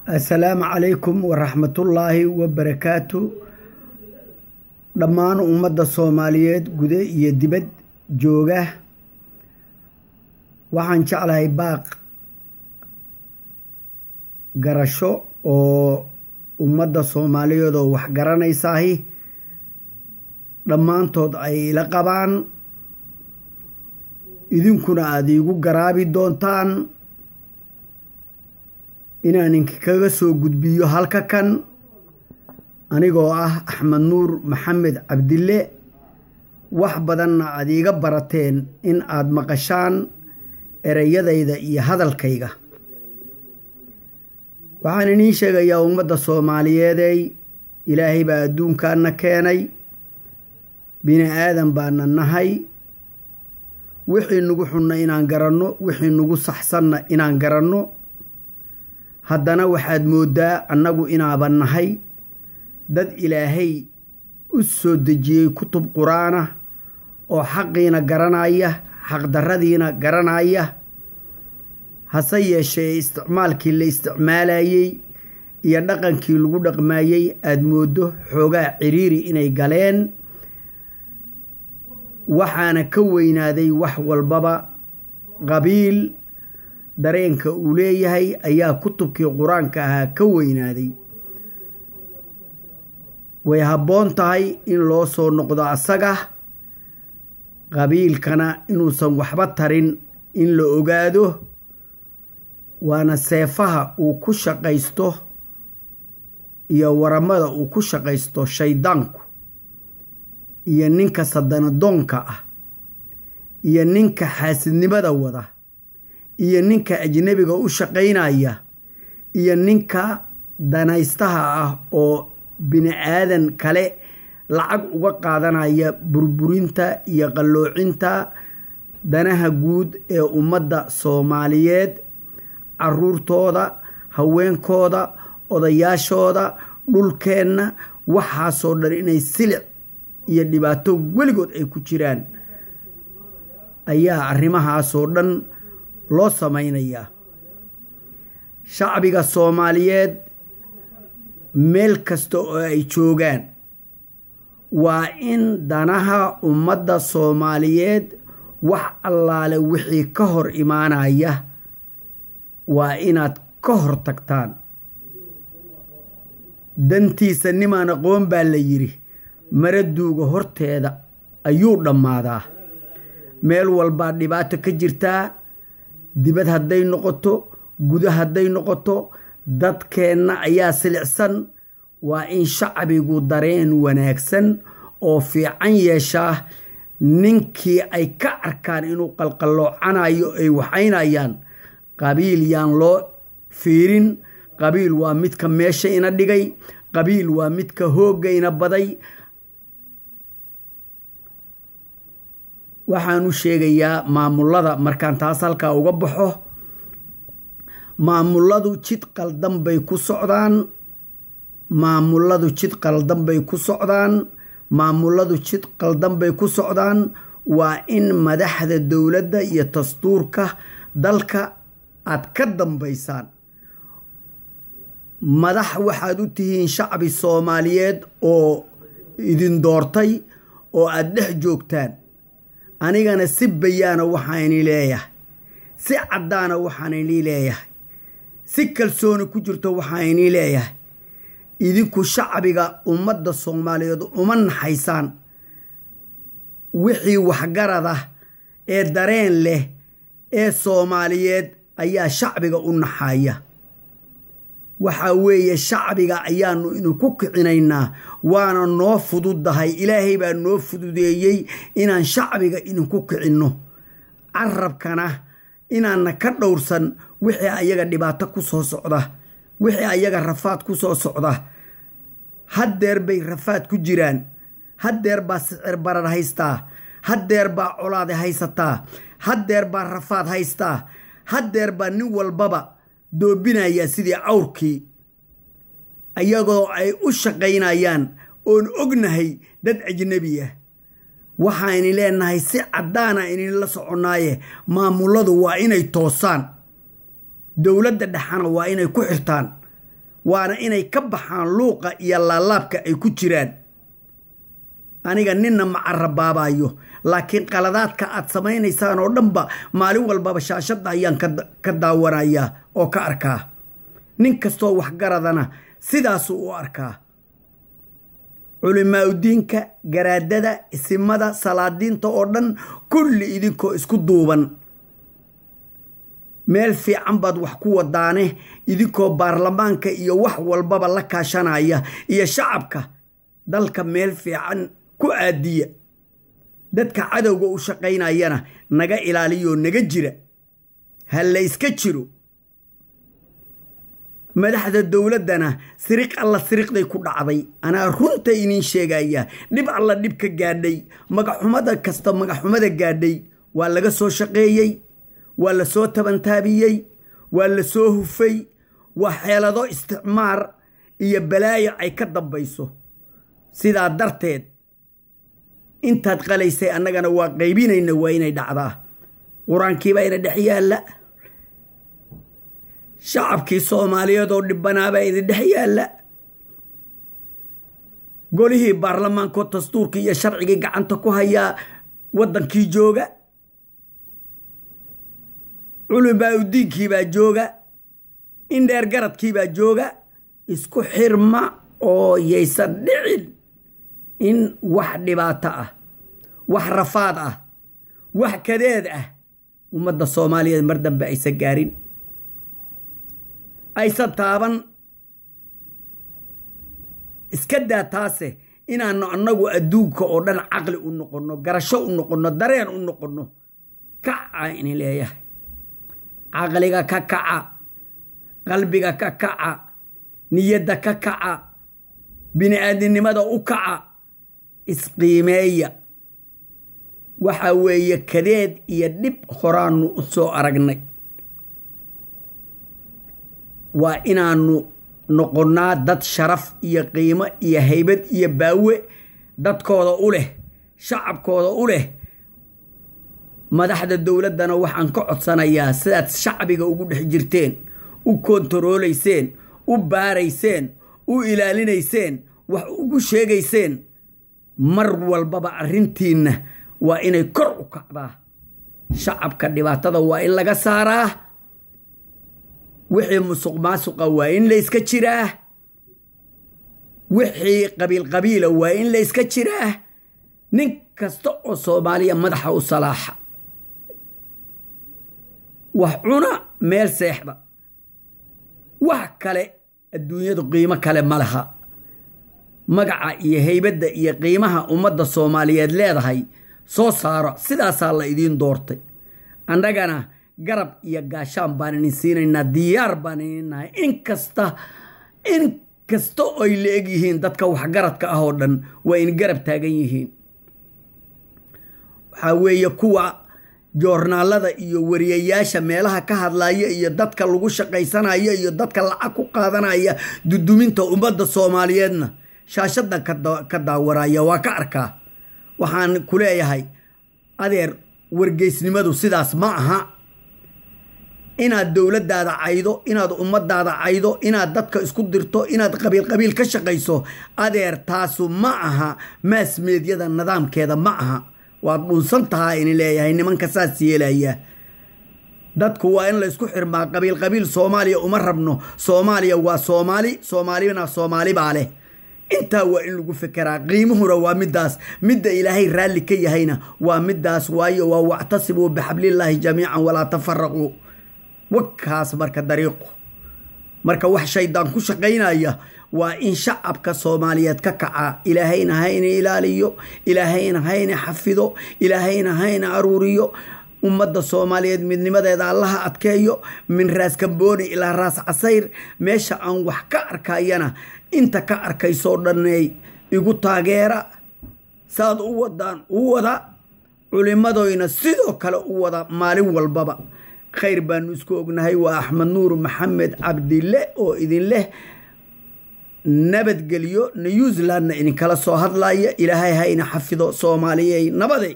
Assalaamu calaykum waraxmatullaahi wabarakaatu. Dhammaan ummadda Soomaaliyeed gude iyo dibad jooga, waxaan jeclahay baaq garasho oo ummadda Soomaaliyeed oo wax garanaysaahi dhammaantood ay ila qabaan, idinkuna aada iigu garaabi doontaan inaan inkaga soo gudbiyo halka kan, anigoo ah Axmed Nuur Maxamed Cabdille. Wax badanna aada iiga barateen in aada maqashaan ereyadayda iyo hadalkayga. Waxaan iniin sheegayaa ummadda Soomaaliyeedey, Ilaahay baa adduunkaana keenay, bini aadan baana nahay. Wixii nagu xunna inaan garanno, wixii nagu saxsanna inaan garanno. Haddana waxaad mooddaa annagu inaaba nahay dad Ilaahay u soo dejiyey kutub qur-aanah oo xaqiina garanaya, xaqdarradiina garanaya, hase yeeshee isticmaalkii la isticmaalayey iyo dhaqankii lagu dhaqmayey aada mooddo xoogaa ciriiri inay galeen. Waxaana ka weynaaday wax walbaba qabiil dareenka uu leeyahay ayaa kutubkii qur-aanka ahaa ka weynaaday. Way habboon tahay in loo soo noqdo asaga, qabiilkana inuusan waxba tarin in la ogaado, waana seefaha uu ku shaqaysto iyo waramada uu ku shaqaysto shaydaanku iyo ninka sadanadoonka ah iyo ninka xaasidnimada wada iyo ninka ajnebiga u shaqaynaya iyo ninka danaystaha ah oo bini aadan kale lacag uga qaadanaya burburinta iyo qalloocinta danaha guud ee ummadda Soomaaliyeed, caruurtooda, haweenkooda, odayaashooda, dhulkeenna. Waxaasoo dhan inay silic iyo dhibaato weligood ay ku jiraan ayaa arrimahaasoo dhan loo samaynayaa. Shacbiga Soomaaliyeed meel kasta oo ay joogaan waa in danaha ummadda Soomaaliyeed wax allaale wixii ka hor imaanaya waa inaad ka hor tagtaan. Dantiisa nimaan aqoon baa la yidhi, maraduuga horteeda ayuu dhammaadaa. Meel walbaa dhibaato ka jirtaa, dibad hadday noqoto, gudo hadday noqoto, dadkeenna ayaa silicsan. Waa in shacbigu dareen wanaagsan oo fiican yeeshaa. Ninkii ay ka arkaan inuu qalqalloocanayo ay waxaynayaan, qabiil yaan loo fiirin. Qabiil waa midka meesha ina dhigay, qabiil waa midka hoogga ina baday. Waxaan u sheegayaa maamullada, markaan taas halkaa uga baxo, maamulladu jid qaldan bay ku socdaan, maamulladu jid qaldan bay ku socdaan, maamulladu jid qaldan bay ku socdaan. Waa in madaxda dowladda iyo dastuurka dalka aad ka dambaysaan. Madax waxaad u tihiin shacbi Soomaaliyeed oo idin doortay oo aada dhex joogtaan. Anigana si bayaana waxaan ini leeyahay, si caddaana waxaan ini leeyahay, si kalsooni ku jirto waxaan ini leeyahay, idinku shacbiga ummadda Soomaaliyeed uma naxaysaan. Wixii waxgarad ah ee dareen leh ee Soomaaliyeed ayaa shacbiga u naxaya. Waxaa weeye shacbiga ayaanu idinku kicinaynaa, waana noo fududahay. Ilaahay baa noo fududeeyey inaan shacbiga idinku kicinno, carabkana inaanna ka dhowrsan wixii ayaga dhibaato ku soo socda, wixii ayaga rafaad ku soo socda. Haddeer bay rafaad ku jiraan, haddeer baa sicir barar haystaa, haddeer baa colaade haysataa, haddeer baa rafaad haystaa, haddeer baa nin walbaba doobinayaa sidii awrkii, iyagoo ay u shaqaynayaan oon ognahay dad ajnebi ah. Waxayni leenahay si caddaana idinla soconnaaye, maamulladu waa inay toosaan, dowladda dhexana waa inay ku xirtaan. Waana inay ka baxaan luuqa iyo laalaabka ay ku jiraan. Aniga ninna ma carabaabayo, laakiin qaladaadka aad samaynaysaan oo dhanba maalin walbaba shaashadda ayaan ka daawanayaa oo ka arkaa. Nin kastoo waxgaradana sidaasuu u arkaa. Culimaaudiinka, garaadada, isimada, salaadiinta oo dhan kulli idinkoo isku duuban meel fiican baad wax ku wadaane, idinkoo baarlamaanka iyo wax walbaba la kaashanaya iyo shacabka dalka meel fiican ku aadiya. Dadka cadowga u shaqaynayana naga ilaaliyoo naga jira, ha la iska jiro. Madaxda dowladdana siriq alla siriqday ku dhacday. Anaa runta iniin sheegaya, dhib alla dhib ka gaadhay, magaxxumada kasta magaxxumada gaadhay waa laga soo shaqeeyey, waa la soo tabantaabiyey, waa la soo hufay. Waa xeelado isticmaar iyo balaayo ay ka dambayso. Sidaa darteed intaad qalaysay annagana waa qaybinayna, waa inay dhacdaa. Qur-aankiibaa ina dhex yaalla, shacabkii Soomaaliyeed oo dhibanaabaa idin dhex yaalla, golihii baarlamaankoo dastuurkii iyo sharcigii gacanta ku hayaa waddankii jooga, culimaaudiinkiibaa jooga, indheer garadkiibaa jooga. Isku xirma oo yaysan dhicin in wax dhibaato ah, wax rafaad ah, wax kadeed ah ummadda Soomaaliyeed mar dambe aysan gaarin, aysan taaban. Iska daa taase inaannu annagu adduunka oo dhan caqli u noqonno, garasho u noqonno, dareen u noqonno. Kaca inin leeyahay, caqliga ka kaca, qalbiga ka kaca, niyadda ka kaca, bini-aadinimada u kaca, isqiimeeya. Waxaa weeye kadeed iyo dhib horaannu u soo aragnay. Waa inaannu noqonnaa dad sharaf iyo qiimo iyo haybad iyo baawe dadkooda u leh, shacabkooda u leh. Madaxda dowladdana waxaan ka codsanayaa sidaad shacbiga ugu dhex jirteen, u kontaroolayseen, u baarayseen, u ilaalinayseen, wax ugu sheegayseen, mar walbaba arrintiinna waa inay kor u kacdaa. Shacabka dhibaatada waa in laga saaraa, wixii musuq maasuqa waa in la iska jiraa, wixii qabiil qabiila waa in la iska jiraa. Nin kasta oo Soomaaliya madaxa u salaaxa, wax cuna, meel seexda, wax kale adduunyadu qiimo kale ma laha. Magaca iyo haybadda iyo qiimaha ummadda Soomaaliyeed leedahay soo saaro, sidaasaa la idiin doortay. Annagana garab iyo gaashaan baan idin siinaynaa, diyaar baan idin nahay. In kasta oy la eg yihiin dadka waxgaradka ah oo dhan waa in garab taagan yihiin. Waxaa weeye kuwa joornaalada iyo wariyayaasha meelaha ka hadlaya iyo dadka lagu shaqaysanaya iyo dadka lacag ku qaadanaya duduminta ummadda Soomaaliyeedna shaashadan ka daawaraya, waa ka arkaa. Waxaan ku leeyahay adeer, wargeysnimadu sidaas ma aha. Inaad dowladdaada caydo, inaad ummaddaada caydo, inaad dadka isku dirto, inaad qabiil qabiil ka shaqayso, adeer taasu ma aha. Maas meedyada nidaamkeeda ma aha. Waad dhunsan tahaa ini leeyahay nimanka saas yeelaya. Dadku waa in la isku xirmaa. Qabiil qabiil Soomaaliya uma rabno. Soomaaliya waa Soomaali, Soomaalina Soomaali baa leh. Intaa waa in lagu fekeraa. Qiimuhuna waa middaas, midda Ilaahay raalli ka yahayna waa middaas. Waayo waa wactasibuu bixablillaahi jamiican walaa tafaraquu. Wakaas marka dariiqu marka wax shaydaan ku shaqaynaya waa in shacabka Soomaaliyeed ka kacaa. Ilaahayna hayna ilaaliyo, Ilaahayna hayna xafido, Ilaahayna hayna aruuriyo. Ummadda Soomaaliyeed midnimadeeda Allaha adkeeyo, min Raas Kambooni ilaa Raas Casayr. Meesha aan wax ka arkayana inta ka arkaysoo dhaney igu taageera, saad u wadaan u wada, culimadoyna sidoo kale u wada. Maalin walbaba khayr baanu isku ognahay. Waa Axmed Nuur Maxamed Cabdille oo idin leh nabadgelyo, New Zealandna idinkala soo hadlaya. Ilaahay ha ina xafido Soomaaliyey, nabaday.